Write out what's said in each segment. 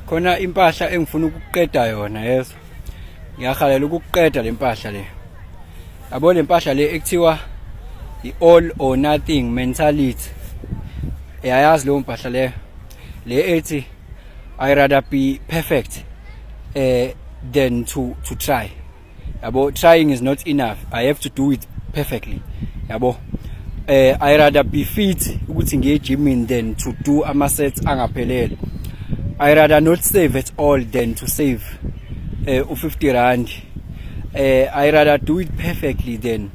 Khona impahla engifuna ukuqeda yona, yezwa. Ngiyahalela ukuqeda le mpahla le. Yabo, le mpahla le ekuthiwa i-all or nothing mentality. Yayazi leyo mpahla leyo. Le ethi "I rather be perfect than to try." Yabo, trying is not enough. I have to do it perfectly. Yabo. I rather be fit ukuthi ngiye gyming than to do ama sets angaphelele. I rather not save at all than to save u50 rand. I rather do it perfectly than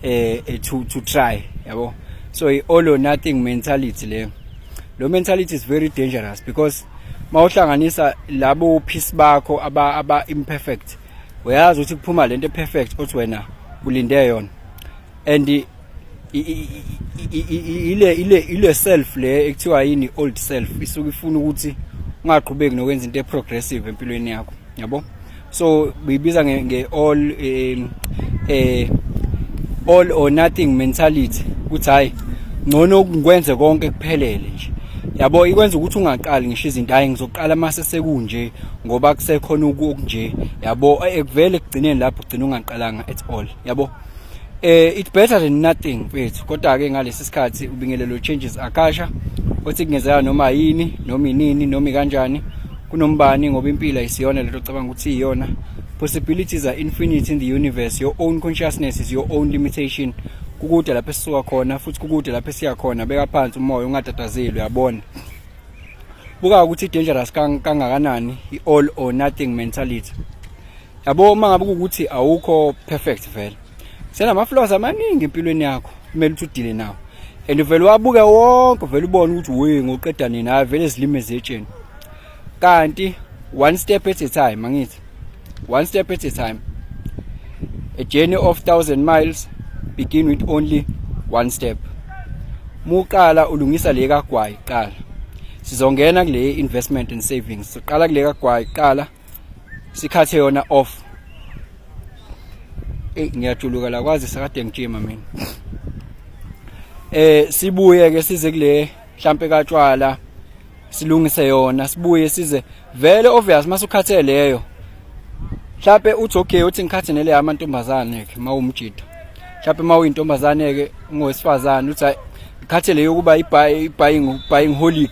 to try, yabo. So i all or nothing mentality le. Lo mentality is very dangerous because mawuhlanganisa labo piece bakho aba imperfect, uyazi ukuthi kuphuma lento perfect othi wena ulinde yona, and ile self le ekuthiwa yini, old self, isuke ifuna ukuthi ungaqhubeki nokwenza into eprogressive empilweni yakho, yabo. So biyibiza nge all or nothing mentality, ukuthi hayi, ngcono ngikwenze konke kuphelele nje, yabo. Ikwenza ukuthi ungaqali ngisho izinto. Hayi, ngizoqala mase sekunje ngoba kusekhona okunje, yabo. Ekuvele ekugcineni lapho ugcina ungaqalanga at all, yabo. It's better than nothing, mfethu. Kodwa ke ngalesi sikhathi ubingelelo changes akasha othi kungenzeka noma yini, noma inini, noma kanjani, kunombani, ngoba impilo ayisiyona lento ocabanga ukuthi iyona. Possibilities are infinite in the universe. Your own consciousness is your own limitation. Kukude lapho esisuka khona futhi kukude lapho esiya khona. Beka phansi umoya, ungatatazeli, uyabona. Buka ukuthi dangerous kangakanani i-all or nothing mentality, yabo. Uma ngabe kuwukuthi awukho perfect, vele senama flaws amaningi empilweni yakho, kumele ukuthi udile nawo, and vele wabuke wonke, vele ubone ukuthi we ngoqeda nini. Hayi, vele zilime zetsheni, kanti one step at a time. Angithi one step at a time? A journey of 1000 miles begin with only one step. Muqala ulungisa le kagwayi qala, sizongena kule investment and savings. Siqala kule kagwayi qala, sikhathe yona off. Ey, ngiyajuluka la, kwazi sakade ngijima mina. Sibuye ke size kule mhlambe katshwala, silungise yona, sibuye size vele obvious masukhathe leyo. Mhlambe uthi okay, uthi ngikhathe nele yamantombazane ke mawumjida. Mhlambe mawuyintombazane ke, ungowesifazane, uthi hayi, ngikhathe leyo kuba i buying holic,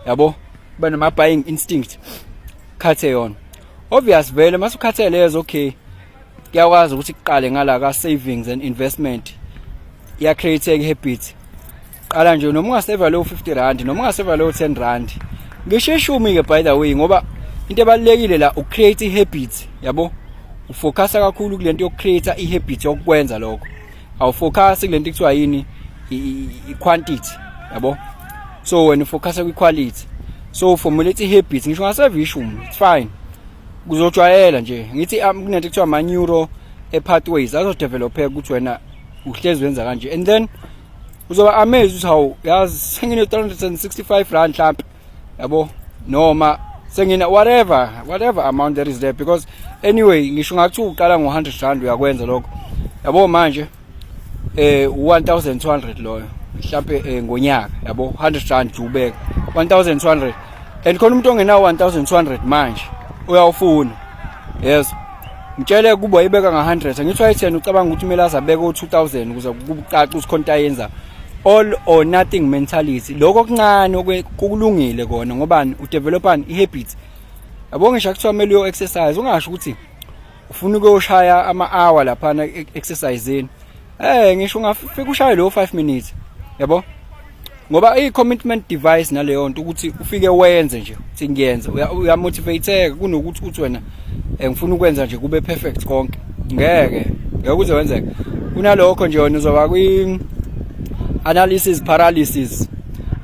yabo, kuba nama buying instinct, khathe yona. Obvious vele masukhathe lezo, okay, kuyakwazi ukuthi kuqale ngala ka savings and investment, iya create habit. Qala nje, noma ungaseva leyo R50, noma ungaseva leyo R10, ngisho ishumi ke, by the way, ngoba into ebalekile la ucreate ihabit, yabo. Ufocusa kakhulu kulento yokucreate ihabit yokwenza lokho, awufocus kulento ekuthiwa yini, i-quantity, yabo. So wena ufocusa kwi-quality, so formulate i-habit. Ngisho ungaseva ishumi, it's fine, kuzojwayela nje. Ngithi kunento ekuthiwa ama-neuro pathways azodevelopeka ukuthi wena uhlezi wenza kanje, and then uzoba amazed ukuthi hawu, yazi sengine R365 mhlambe, yabo, noma sengina whatever amount that is there, because anyway ngisho ngathi uqala ngo R100, uyakwenza lokho, yabo. Manje 1200 loyo mhlambe ngonyaka, yabo, R100 ubeka 1200, and khona umuntu ongenawo 1200 manje uyawufuna. Yes, ngitshele kubo ayibeka nga-100. Angithi wayethi ucabanga ukuthi kumele azabeke u-2000 ukuze kucace ukuthi khona into ayenza. All or nothing mentality, lokho okuncane kulungile kona, ngobani udevelopani i-habit, yabo. Ngisho kuthiwa kumele uyo exercise, ungasho ukuthi ufuna ukuyoshaya ama-hour laphana exerciseni. Ngisho ungafika ushaye lo 5 minutes, yabo, ngoba i-commitment device naleyo nto ukuthi ufike wenze nje, uthi ngiyenza, uyamotivateka kunokuthi uthi wena ngifuna ukwenza nje kube perfect konke. Ngeke kuze wenzeke. Kunalokho nje wena uzoba kwi analysis paralysis,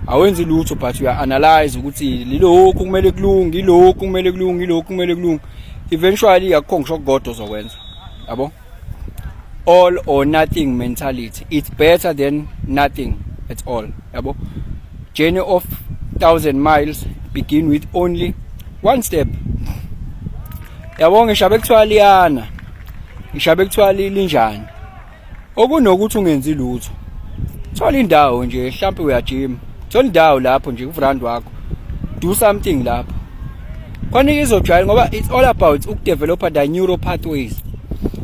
awenzi lutho, but uya analyze ukuthi lilokhu kumele kulunge, ilokhu kumele kulunge, ilokhu kumele kulunge. Eventually akukho ngisho okukodwa ozokwenza, yabo. All or nothing mentality, it's better than nothing at all, yabo. Journey of 1000 miles begin with only one step, yabo. Ngisho bekuthiwa liyana, ngisho bekuthiwa linjani, okunokuthi ungenzi lutho, thola indawo nje, mhlawumbe uyajima, thola indawo lapho nje kuvrand wakho, do something lapho. Khona izojwayela, ngoba it's all about ukudevelopa the neural pathways.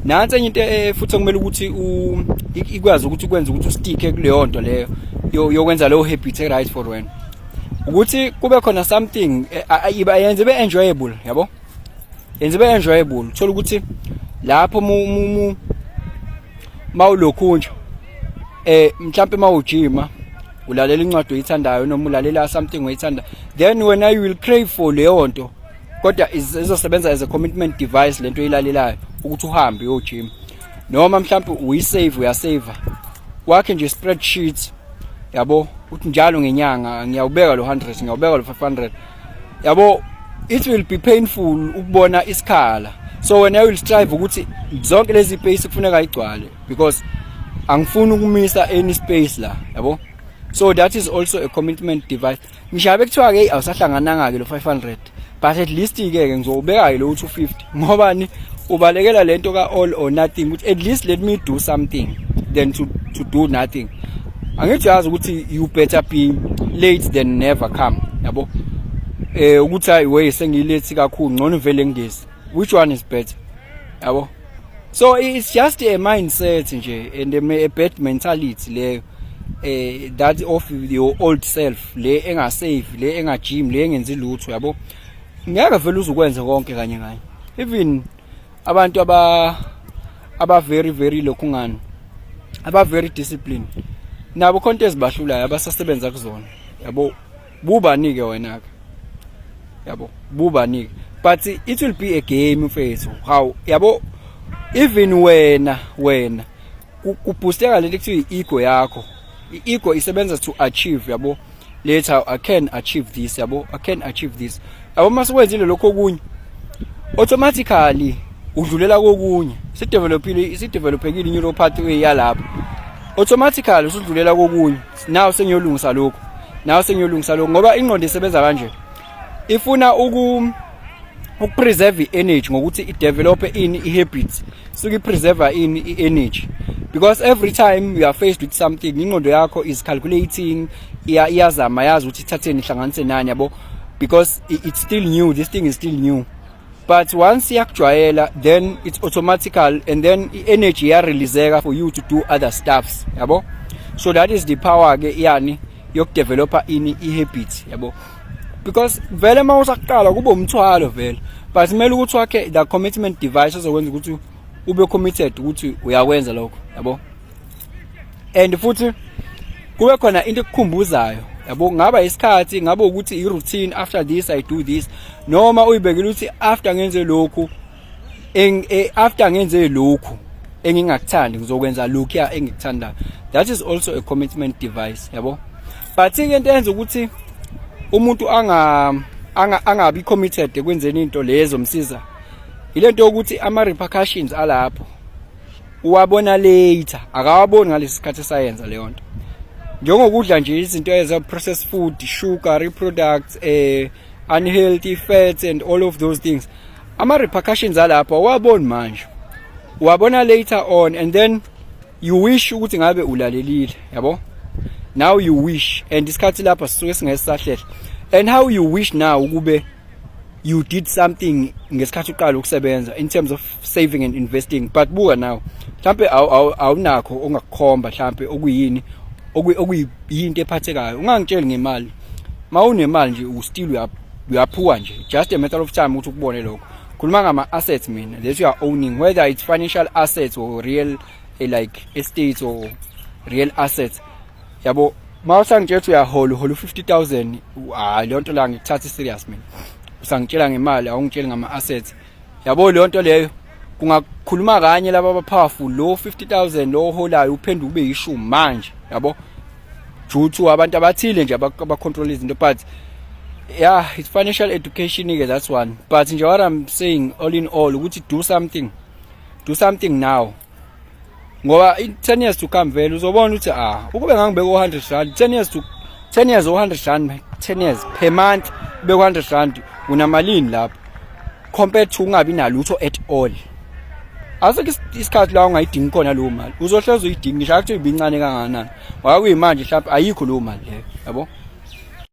Nansi enye into futhi okumele ukuthi ikwazi ukuthi ukwenze ukuthi usticke kuleyo nto leyo yokwenza leyo habit e-right for wena, ukuthi kube khona something iba yenze be enjoyable, yabo, yenze be enjoyable. Uthola ukuthi lapho mu mawulokhu nje, mhlambe mawujima ulalela incwadi oyithandayo noma ulalela something oyithanda, then wena you will crave for leyo nto. Kodwa izosebenza as a commitment device lento oyilalelayo ukuthi uhambe uyojima. Noma mhlambe uyisave, uyasave, wakhe nje spreadsheet, yabo, uthi njalo ngenyanga ngiyawubeka lo 100, ngiyawubeka lo 500, yabo. It will be painful ukubona isikhala, so wena you will strive ukuthi zonke lezi space kufuneka igcwale because angifuni ukumisa any space la, yabo. So that is also a commitment device. Ngishabe kuthiwa ke awusahlangananga ke lo 500, but at least ke ngizowubeka ke lo 250. Ngobani? Ubalekela lento ka all or nothing, ukuthi at least let me do something than to do nothing. Angithi yazi ukuthi you better be late than never come, yabo, ukuthi hayi wey, sengiyilethi kakhulu, ngcono vele ngingezi. Which one is better, yabo? So it's just a mindset nje and a bad mentality leyo, that of your old self le engasave, le engajim, le engenzi lutho, yabo. Ngeke vele uzukwenze konke kanye kanye. Even abantu aba very very lokhu ngani, aba very disciplined, nabo khonto ezibahlulayo abasasebenza kuzona, yabo. Bubanike wena ke, yabo, bubanike, but it will be a game, mfethu. How, yabo, even wena kuboosteka lento kuthiwa i-ego yakho. I-ego isebenza to achieve, yabo. Later I can achieve this, yabo, I can achieve this, yabo. Masukwenzile lokho okunye, automatically udlulela kokunye. Sidevelopile, sidevelopekile neural pathway yalapho, automatically usudlulela kokunye. Now sengiyolungisa lokho, now sengiyolungisa lokho, ngoba ingqondo isebenza kanje, ifuna ukupreserve i-energy ngokuthi i-develop ini? I-habits. Suke i-preserve ini? I-energy, because every time you are faced with something, ingqondo yakho is calculating, iyazama yazi ukuthi ithatheni, ihlanganise nani, yabo, because it's still new, this thing is still new. But once iyakujwayela, then it's automatical and then i-energy iyareleaseka for you to do other stuffs, yabo. So that is the power ke yani yokudevelopa ini? I-habit, yabo, because vele uma usaqala kube umthwalo vele, but kumele ukuthi wakhe the commitment device ozokwenza ukuthi ube committed ukuthi uyakwenza lokho, yabo. And futhi kube khona into ekukhumbuzayo, yabo, ngaba isikhathi, ngabe ukuthi i-routine, after this I do this, noma uyibekile ukuthi after ngenze lokhu, after ngenze lokhu engingakuthandi, ngizokwenza lokhu ya engikuthandayo. That is also a commitment device, yabo. But into enza ukuthi umuntu angabi committed ekwenzeni into lezo msiza ilento yokuthi ama repercussions alapho uwabona later, akawaboni ngalesi sikhathi esayenza leyo nto. Njengokudla nje izinto eza processed food, sugary products, unhealthy fats and all of those things, ama repercussions alapho awaboni manje, uwabona later on, and then you wish ukuthi ngabe ulalelile, yabo. Now you wish, and isikhathi lapha sisuke singesahlela, and how you wish now ukube you did something ngesikhathi uqala ukusebenza in terms of saving and investing. But buka now, mhlambe awunakho ongakukhomba, mhlambe okuyini, okuyinto ephathekayo. Ungangitsheli ngemali. Mawunemali nje, ustill uyaphuwa nje, just a matter of time ukuthi ukubone lokho. Khuluma ngama assets mina that you are owning, whether it's financial assets or real, like estates or real assets, yabo. Mawusangitshela ukuthi uyahola, uhola u50000, hayi, leyo nto la ngikuthatha serious mina. Usangitshela ngemali, awungitsheli ngama assets, yabo. Leyo nto leyo kungakhuluma kanye laba aba powerful, lo 50000 lo oholayo uphenduka ube yishumi manje, yabo, due to abantu abathile nje aba control izinto. But yeah, it's financial education ke, that's one. But nje what I'm saying all in all ukuthi do something, do something now, ngoba in 10 years to come vele uzobona ukuthi ah, ukube ngangibeka u100 rand 10 years to 10 years, u100 rand 10 years per month, ubeka u100 rand, unamalini lapho compared to ungabi nalutho at all? Asikho isikhathi la ungayidingi khona leyo mali. Uzohleza uyidinga, ngisho akuthi ibincane kangakanani, ngoba kuyimanje mhlawumbe ayikho leyo mali leyo, yabo.